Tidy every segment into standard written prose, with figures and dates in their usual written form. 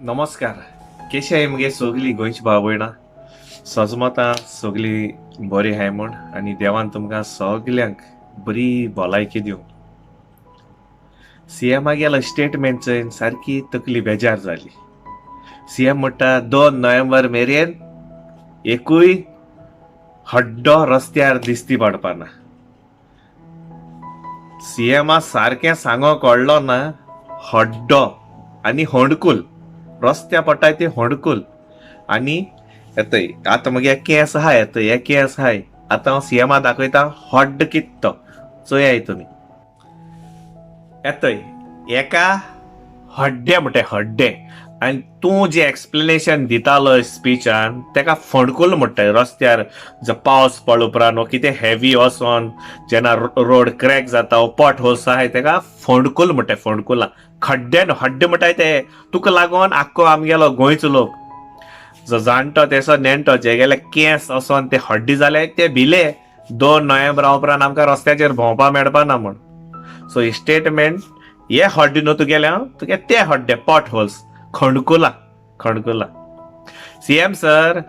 नमस्कार, केशे आहाय मुगे सोगली गोंयची भाव भयणां? सजमता सगली बरी आहाय म्हूण आनी देवान तुमकां सगल्यांक बरी भलायकी दिवं. सी एमा गेलो स्टेटमेंट चोयन सारकी तकली बेजार जाली. सी एम म्हणटा 2 नोव्हेंबर मेरेन एकूय हड्डो रस्त्यार दिसती पडपाना. सी एमा सारकें सांगो कळ्ळो ना, हड्डो आनी होंडकूल रस्त्या पडटाय ते होंडकूल. आनी येतय आतां मगे केंस आहाय, येतय हे केंस आहाय. आतां हांव सी एमा दाखयता हड्ड कित तो, चोयाय तुमी. येतय एका हड्डे म्हणटाय हड्डे. आनी तूं जें एक्सप्लेनेशन दितालो स्पिचान तेका फोंडकूल म्हणटाय. रस्त्यार जो पावस पडले उपरांत वो कितें हेवी वचोन जेन्ना रोड क्रॅक जाता वो पॉट होल्स आहाय तेका फोंडकूल म्हणटाय. फोंडकुलां खड्डे न्हू, हड्डे म्हणटाय ते. तुका लागोन आख्खो आमगेलो गोंयचो लोक जो जाणटो तेसो नेणटो जेगेले केंस वचोन ते हड्डे जाले ते भिले 2 नोव्हेंबरा उपरांत आमकां रस्त्याचेर भोंवपा मेळपा ना म्हूण. सो स्टेटमेंट हे हड्डे न्हू तुगेले, तुगे ते हड्डे पॉट होल्स खंडकुला खंडकुला. सी एम सर,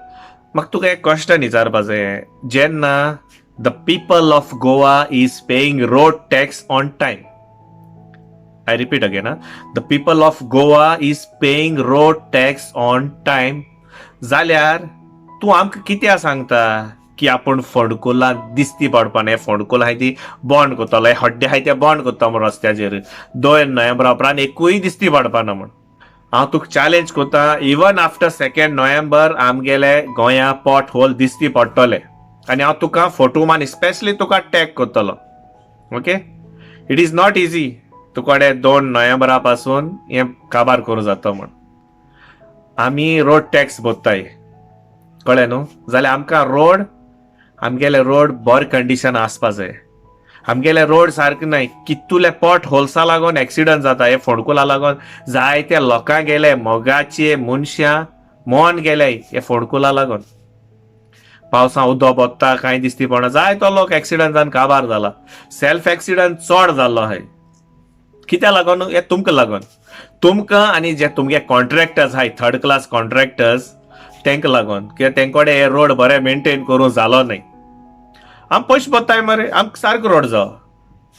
म्हाका तुका एक क्वेश्चन विचारपा जाय. जेन्ना the people of Goa is paying road tax on time, I repeat again, the people of Goa is paying road tax on time, जाल्यार तूं आमकां कित्याक सांगता की आपूण फोंडकुलां दिसती पडपा ना, हे फोंडकुलां आहाय ती बंद करतलो, हे हड्डे आहाय ते बंद करता म्हूण रस्त्याचेर 2 नोव्हेंबरा उपरांत एकूय दिसती पडपा ना म्हूण. हांव तुका चॅलेंज करता, इवन आफ्टर 2 नोव्हेंबर आमगेले गोंया पॉट होल दिसती पडटले आनी हांव तुका फोटो मान स्पेशली तुका टॅग करतलो. Okay, it is not easy तुकडे 2 नोव्हेंबरा पासून हें काबार करूं जाता म्हूण. आमी रोड टॅक्स भरताय, कळ्ळें न्हू? जाल्यार आमकां रोड, आमगेले रोड बरे कंडिशन आसपा जाय. आमगेले रोड सारके नाय, कितुले पॉट होल्सा लागून एक्सिडंट जाता. हे फोंडकुला लागून जायते लोकां गेले, मोगाचे मनशां मन गेले हे फोंडकुला लागून. पावसा उदक बोत्ता कांय दिसती पडना, जायतो लोक एक्सिडंट जावन काबार जाला. सेल्फ एक्सिडंट चड जाल्लो आहाय. कित्याक लागून? हे तुमकां लागून, तुमकां आनी जे तुमगे कॉन्ट्रॅक्टर्स आहाय, थर्ड क्लास कॉन्ट्रॅक्टर्स, तांकां लागून. कित्याक तेंकोडे हे रोड बरे मेंटेन करूं जालो न्हय. आम पयशे भरताय मरे, आमकां सारको रोड जावो.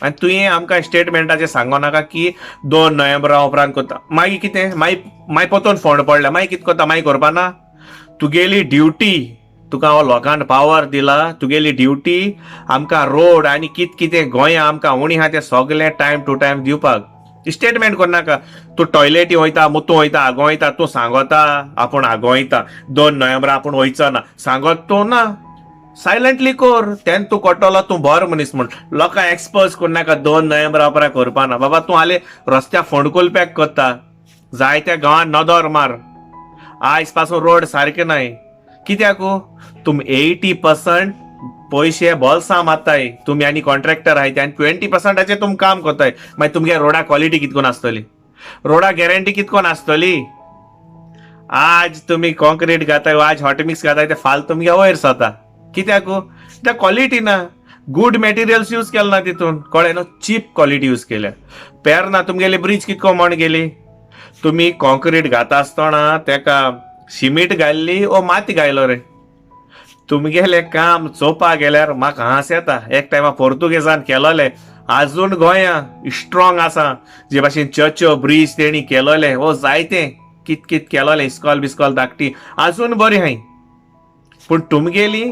आनी तुवें आमकां स्टेटमेंटाचेर सांगो नाका की 2 नोव्हेंबरा उपरांत करता. मागीर कितें? मागीर मागीर परतून फोंड पडले मागीर कितें करता? मागीर करपा ना? तुगेली ड्युटी, तुका हो लोकान पावर दिला, तुगेली ड्युटी आमकां रोड आनी कित कितें गोंया आमकां उणी आहा तें सगलें टायम टू टायम दिवपाक. स्टेटमेंट करनाका. तूं टॉयलेटी वयता, मुतूं वयता, आगो वयता, तूं सांगता आपूण आगो वयता, 2 नोव्हेंबरा आपूण वयचो ना, सांगत तूं ना, सायलंटली कर. तेन्ना तूं कळटलो तूं बरो मनीस म्हूण. लोकांक एक्सपोज करनाका 2 नोव्हेंबरा उपरांत करपा ना. बाबा, तूं हालीं रस्त्या फोंडकूल पॅक करता. जायत्या गांवांत नदर मार, आयज पासून रोड सारके नाय. कित्याकू? तुमी 80% पयशे बोल्सां मारताय तुमी आनी कॉन्ट्रॅक्टर आहाय ते, आनी 20%चेर तुमी काम करताय. मागीर तुमगे रोडा क्वॉलिटी कितकोन आसतली? रोडा गॅरंटी कितकोन आसतली? आज तुमी कॉन्क्रीट घाताय, आज हॉट मिक्स घाताय, ते फाल तुमगे वयर सरता. कित्याकू? कित्याक क्वॉलिटी ना, गूड मटेरियल्स यूज केले ना तितून, कळ्ळें न्हू? चीप क्वॉलिटी यूज केल्या. पेरना तुमगेली ब्रिज कितको म्हण गेली? तुमी कॉन्क्रीट घाता आसतना तेका शिमीट घाल्ली ओ माती घायलो रे? तुमगेलें काम चोवपा गेल्यार म्हाका हांस येता. एक टायमा पोर्तुगेजान केलोले आजून गोंया स्ट्रॉंग आसा. जे भाशेन चर्चो ब्रिज तेणी केलोले, ओ जायते कित कित केलोले, इस्कॉल बिस्कॉल धाकटी आजून बरी हाय. पूण तुमगेली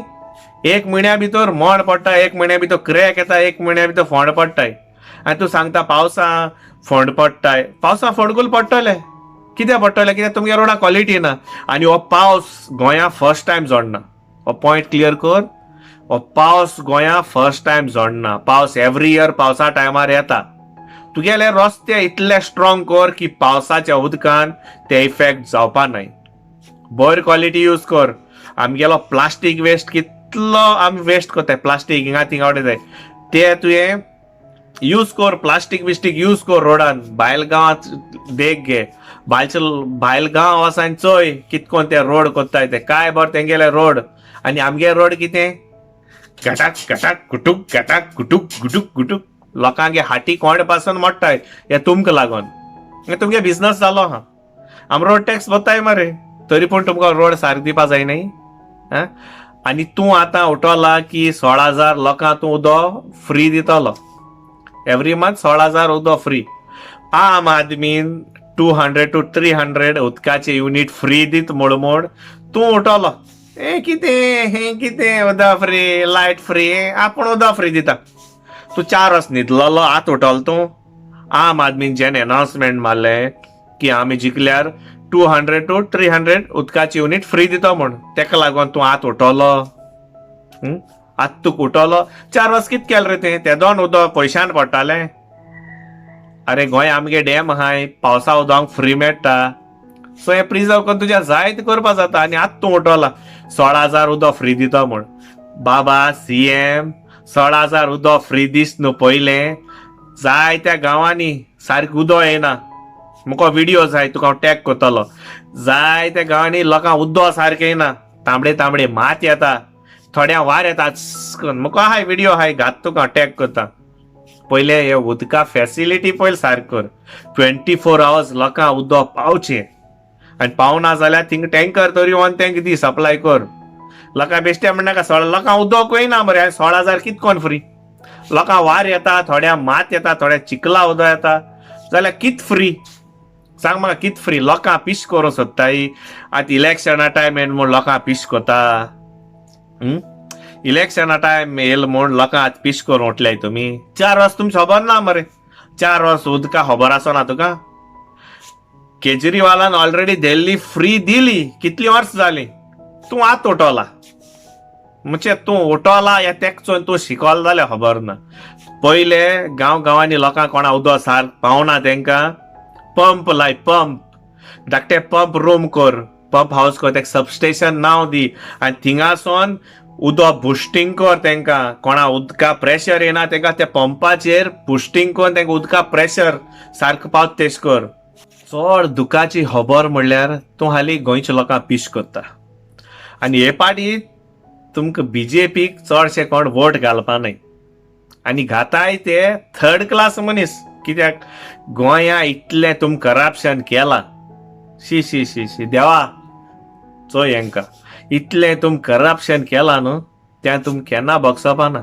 एक म्हयन्या भितर मोड पडटा, एक म्हयन्या भितर क्रॅक येता, एक म्हयन्या भितर फोंड पडटाय. आनी तूं सांगता पावसा फोंड पडटाय. पावसा फोंडकूल पडटले. कित्याक पडटले? कित्याक तुमगे रोडा क्वॉलिटी ना. आनी हो पावस गोंया फर्स्ट टायम जोडना, हो पॉयंट क्लियर कर. हो पावस गोंया फर्स्ट टायम जोडना. पावस एवरी इयर पावसा टायमार येता. तुगेले रस्ते इतले स्ट्रॉंग कर की पावसाच्या उदकान ते इफेक्ट जावपा न्हय. बरी क्वॉलिटी यूज कर. आमगेलो प्लास्टीक वेस्ट कितलो आमी वेस्ट करताय, प्लास्टीक हिंगा थिंगा उडयताय, ते तुवें यूज कर. प्लास्टीक बिस्टीक यूज कर रोडान. भायल गांवांत देख घे, भायचे भायल गांव वच आनी चोय कितकोन ते रोड करताय ते, काय बरें तेंगेले रोड. आनी आमगे रोड कितें घटाक घटाक गुटूक घटाक गुटूक गुटूक गुटूक, लोकांगे हाटी कोंड पासून मोडटाय. हे तुमकां लागोन, हे तुमगे बिजनस जालो आहा. आम रोड टॅक्स भरताय मरे, तरी पूण तुमकां रोड सारको दिवपा जाय न्ही. आनी तूं आतां उठोला की 16,000 लोकांक तूं उदक फ्री दितलो, एवरी मंथ 16,000 उदक फ्री. आम आदमीन 200 to 300 उदकाचे युनीट फ्री दीत म्हूण तूं उठलो, हे कितें हें कितें उदक फ्री, लायट फ्री, आपूण उदक फ्री दिता. तूं 4 वर्स न्हिदलेलो, आतां उठलो तूं. आम आदमीन जेन्ना एनावन्समेंट मारलें की आमी जिखल्यार 200 to 300 उदकाचे युनीट फ्री दिता म्हूण, तेका लागून तूं आतां उठलो. आतां तूं उठलो, 4 वर्स कितें केलें रे तें? तेदोन उदक पयशान पडटालें. अरे गोंय आमगे डॅम आहाय, पावसा उदक फ्री मेळटा, सो हें प्रिजर्व करून तुज्या जाय तें करपा जाता. आनी आतां तूं उठला 16,000 उदक फ्री दिता म्हूण. बाबा CM 16,000 उदक फ्री दीस न्हू पयलें जायत्या गांवांनी सारकें उदक येना. म्हाका व्हिडियो जाय, तुका हांव टॅग करतलो. जायत्या गांवांनी लोकांक उदक सारकें येना, तांबडे तांबडे मात येता, थोड्या वार येता करून. म्हाका आहाय व्हिडियो आहाय, घात तुका हांव टॅग करता. पयलें हे उदका फॅसिलिटी पयलीं सारकें कर. 24 आवर्स लोकांक उदक पावचें, आनी पावना जाल्यार थिंग टँकर तरी वोन तेंका दी, सप्लाय कर. लोकां बेश्टे म्हणनाका, 16 लोकांक उदक येना मरे, 16,000 कितें कोन फ्री? लोकांक वार येता, थोड्या मात येता, थोड्या चिखला उदक येता, जाल्यार कित फ्री? सांग म्हाका कित फ्री? लोकांक पीश करूंक सोदताय. आतां इलेक्शना टायम येयला म्हूण लोकांक पीश कोता. इलेक्शना टायम येयला म्हूण लोकांक आतां पीश करूंक उठल्याय तुमी. 4 वर्स तुमकां खबर ना मरे, 4 वर्स उदका खबर आसना तुका? केजरीवालान ऑलरेडी दिल्ली फ्री दिली, कितली वर्स जाली, तूं आतां उठोला. म्हणजे तूं उठोला या तेक चोवन तूं शिकोल जाल्यार खबर ना. पयले गांव गांवांनी लोकांक कोणा उदक सारकें पावना तेंकां पंप लाय, पंप धाकटे पंप रूम कर, पंप हावस कर, तेका सबस्टेशन नांव दी आनी थिंगासोन उदक बुस्टींग कर तेंकां. कोणा उदका प्रेशर येना तेंकां त्या पंपाचेर बुस्टींग करून तेंकां उदका प्रेशर सारकें पावता तेश कर. चड दुखाची खबर म्हणल्यार तूं हालीं गोंयच्या लोकांक पीश करता. आनी हे पाटी तुमकां BJPक चडशे कोण वोट घालपा न्हय, आनी घाताय ते थर्ड क्लास मनीस. कित्याक गोंया इतलें तुम करप्शन केलां, शी शी शी शी देवा चोय हेंकां, इतलें तुम करप्शन केलां न्हू, तें तुम केन्ना बगसपा ना.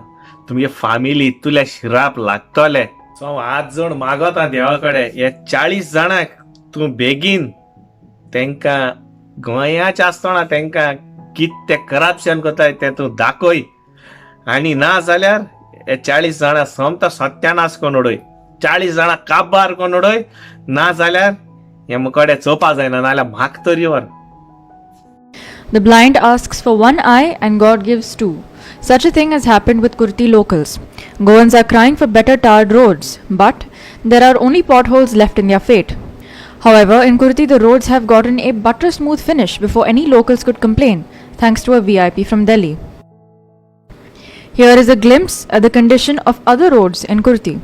तुमगे फामिली इतुले शिराप लागतले. सो हांव 8 जण मागता देवा कडेन, हे 40 जाणांक तूं बेगीन तेंकां गोंयाचे आसतना तेंकां कितें तें करप्शन करताय तें तूं दाखय, आनी ना जाल्यार हे 40 जाणां सोमता सत्यानाश करून उडय, 40 जाणां काबार करून उडय, ना जाल्यार हे मुकोडे चोवपा जायना, नाजाल्यार म्हाका तरी व्हर. The blind asks for one eye and God gives 2. Such a thing has happened with Curti locals. Goans are crying for better tarred roads, but there are only potholes left in their fate. However, in Curti the roads have gotten a butter smooth finish before any locals could complain, thanks to a VIP from Delhi. Here is a glimpse at the condition of other roads in Curti.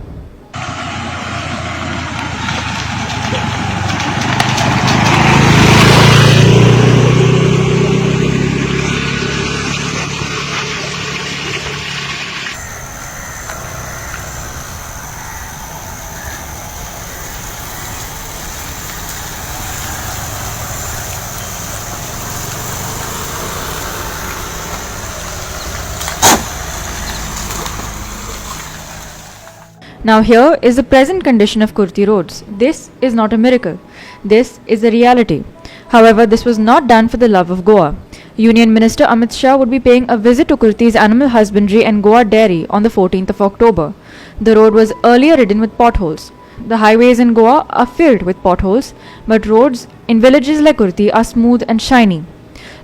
Now here is the present condition of Curti roads. This is not a miracle. This is a reality. However, this was not done for the love of Goa. Union Minister Amit Shah would be paying a visit to Curti's animal husbandry and Goa dairy on the 14th of October. The road was earlier ridden with potholes. The highways in Goa are filled with potholes, but roads in villages like Curti are smooth and shiny.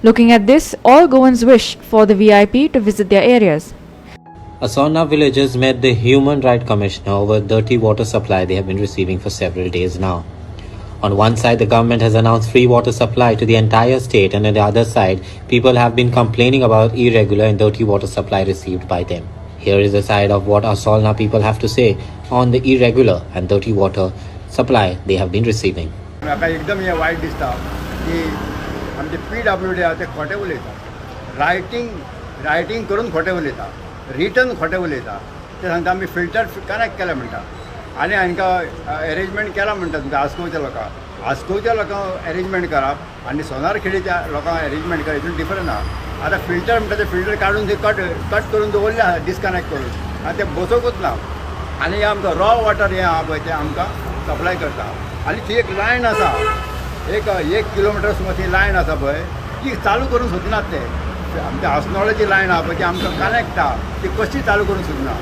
Looking at this, all Goans wish for the VIP to visit their areas. Assolna villagers met the Human Rights Commissioner over dirty water supply they have been receiving for several days now. On one side, the government has announced free water supply to the entire state, and on the other side, people have been complaining about irregular and dirty water supply received by them. Here is the side of what Assolna people have to say on the irregular and dirty water supply they have been receiving. म्हाका एकदम हें वायट दिसता की आमचे PWD आहा ते खोटें उलयता, रायटींग करून खोटें उलयता, रिटर्न खोटें उलयता. ते सांगता आमी फिल्टर कनेक्ट केला म्हणटा आनी हांकां एरेंजमेंट केला म्हणटा तुमकां आस्कोवच्या लोकांक. आस्कोवच्या लोकांक एरेंजमेंट करप आनी सोनारखेडीच्या लोकांक एरेंजमेंट करप हितून डिफरंट आहा. आतां फिल्टर म्हणटा ते फिल्टर काडून ते कट कट करून दवरले आहा, डिसकनेक्ट करून, आनी ते बसोवकूच ना. आनी हें आमकां रॉ वॉटर हें आहा पळय तें आमकां सप्लाय करता. आनी थंय एक लायन आसा, एक एक किलोमिटर सुमार ती लायन आसा पळय, ती चालू करूंक सोदिनात ते. आमच्या आसनोळ्याची लायन आहा पळय ती आमकां कनेक्ट आहा, ती कशी चालू करूंक सोदिना.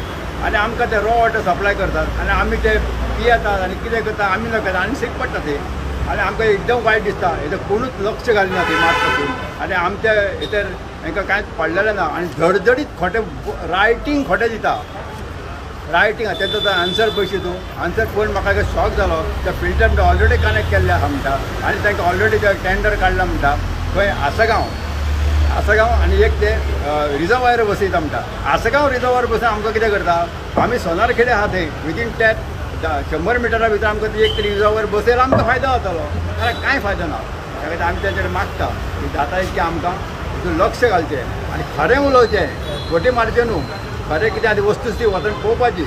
आनी आमकां ते रॉ वॉटर सप्लाय करतात आनी आमी ते पियेतात आनी कितें करता आमी नकळटा आनी सीक पडटा ते. आनी आमकां एकदम वायट दिसता, हेजेर कोणूच लक्ष घालिना ती मात पासून. आनी आमच्या हेचेर हेंकां कांयच पडलेलें ना. आनी धडधडीत खोटें रायटींग खोटें दिता, रायटींग. तेंचो तो आन्सर पळयशी तूं, आन्सर पळोवन म्हाका एक शॉक जालो. ते फिल्टर ऑलरेडी कनेक्ट केल्ले आहा म्हणटा आनी तांकां ऑलरेडी ते टेंडर काडला म्हणटा खंय आसगांव, आसगांव आनी एक ते रिजर्वायर बसयता म्हणटा. आसगांव रिजर्वायर बसोवन आमकां कितें करता, आमी सोनारखेडे आहा थंय विदीन त्या 100 मिटरा भितर आमकां एक तरी रिजर्वायर बसयल्यार आमकां फायदो जातलो, जाल्यार कांय फायदो ना. त्या खातीर आमी तेंचेर मागता की जाता इतकें आमकां हितून लक्ष घालचें आनी खरें उलोवचें, फटी मारचें न्हू. खरें कितें आतां वस्तुस्थिती वचून पळोवपाची.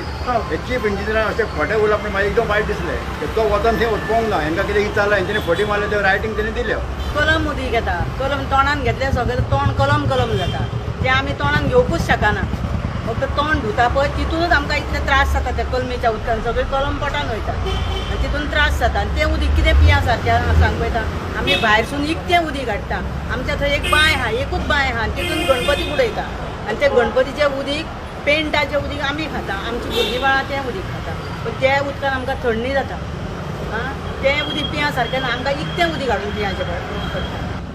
हे चीफ इंजिनियरान अशें खोटें उलोवप म्हाका एकदम वायट दिसलें. तो वचून थंय पळोवंक ना, हेंकां कितें विचारलां, हेंच्यांनी फटी मारलें, तें रायटींग तेणी दिलें. कलम उदीक येता, कलम तोंडान घेतलें सगळें तोंड कलम कलम जाता, तें आमी तोंडान घेवकूच शकना. फक्त तोंड धुता पळय तितूनच आमकां इतले त्रास जाता. त्या कलमेच्या उदकान सगळें कलम पोटान वयता आनी तितून त्रास जाता. आनी तें उदीक कितें पिया सारकें सांग पळयता. आमी भायरसून इकतें उदीक हाडटा. आमच्या थंय एक बांय आहा, एकूच बांय आहा, आनी तितून गणपती बुडयता आनी ते गणपतीचें उदीक पेंटाचें उदीक आमी खाता, आमची भुरगीं बाळां तें उदीक खाता. पूण त्या उदकान आमकां थंडी जाता. आं, तें उदीक पिया सारकें ना, आमकां इकतें उदीक हाडून पियाचें पडटा.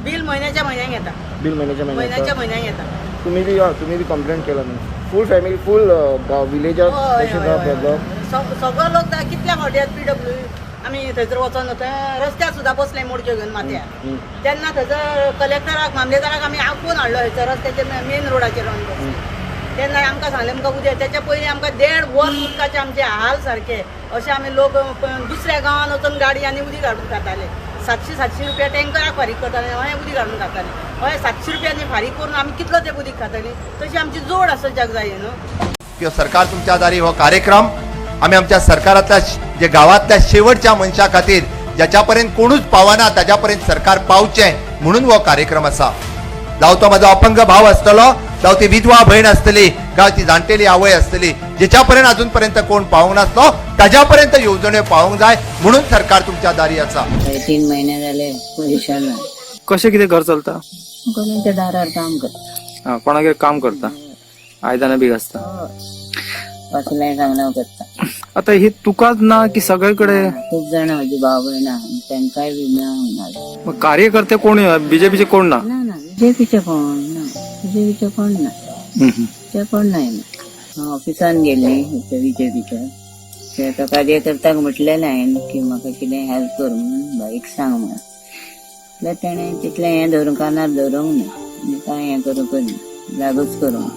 बील म्हयन्याच्या म्हयन्याक येता, बील म्हयन्याच्या म्हयन्याच्या म्हयन्याक येता. तुम्ही बी कंप्लेंट केला न्हू? फूल फॅमिली फूल गांव विलेजाक प्रॉब्लम. सगळो लोक कितल्या फावटी पीडब्ल्यू आमी थंयसर वचोन रस्त्यार सुद्दां बसले मोडक्यो घेवन माथ्यार. तेन्ना थंयसर कलेक्टराक मामलेदाराक आमी आपोवन हाडलो थंयसर रस्त्याचेर मेन रोडाचेर रावन बसले. तेन्ना आमकां सांगलें आमकां उद्या, तेच्या पयलीं आमकां 1.5 वर्स उदकाचे आमचे हाल सारके. अशें आमी लोक दुसऱ्या गांवान वचून गाडी आनी उदीक हाडून खाताले. 700-700 रुपया टँकराक फारीक करताले, हय उदीक हाडून खाताले. हय 700 रुपयांनी फारीक करून आमी कितलो तें उदीक खातालीं. तशी आमची जोड आसोवपाक जाय न्हू. किंवा सरकार तुमच्या दारी हो कार्यक्रम आमी आमच्या सरकारातल्या जे गावातल्या शेवटच्या मनशा खातीर ज्याच्या पर्यंत कोणूच पावना ताज्या पर्यंत सरकार पावचें म्हणून हो कार्यक्रम आसा. जावं तो म्हाजो अपंग भाव आसतलो, जावं ती विधवा भयण आसतली, गांवची जाणटेली आवय आसतली, जेच्या पर्यंत अजून पर्यंत कोण पावंक नासलो ताज्या पर्यंत येवजण्यो पावंक जाय म्हणून सरकार तुमच्या दारी आसा. 3 महिने झाले पोझिशन. कशें कितें घर चलता? कोणाच्या दारार काम करता. हा, कोणागेर काम करता, आयदनां बी घासता, कसलें सांगना करता. आता हे तुकाच ना की सगळे कडे? खूप जण माझी भाव बहीण आहा, तांकांय बी मेळोंक ना. मग कार्यकर्ते कोण बीजेपीचे कोण ना? ना ना, बीजेपीचे कोण ना, बीजेपीचे कोण ना, ते कोण नाही ना. ऑफिसान गेले बीजेपीच्या, ते आतां कार्यकर्त्याक म्हटलेलें हांवें की म्हाका कितें हेल्प कर म्हणून, बाईक सांग म्हणून. जाल्यार तेणें तितलें हें धरूंक कानार धरूंक ना आनी कांय हें करूंक ना, लागूच करूंक.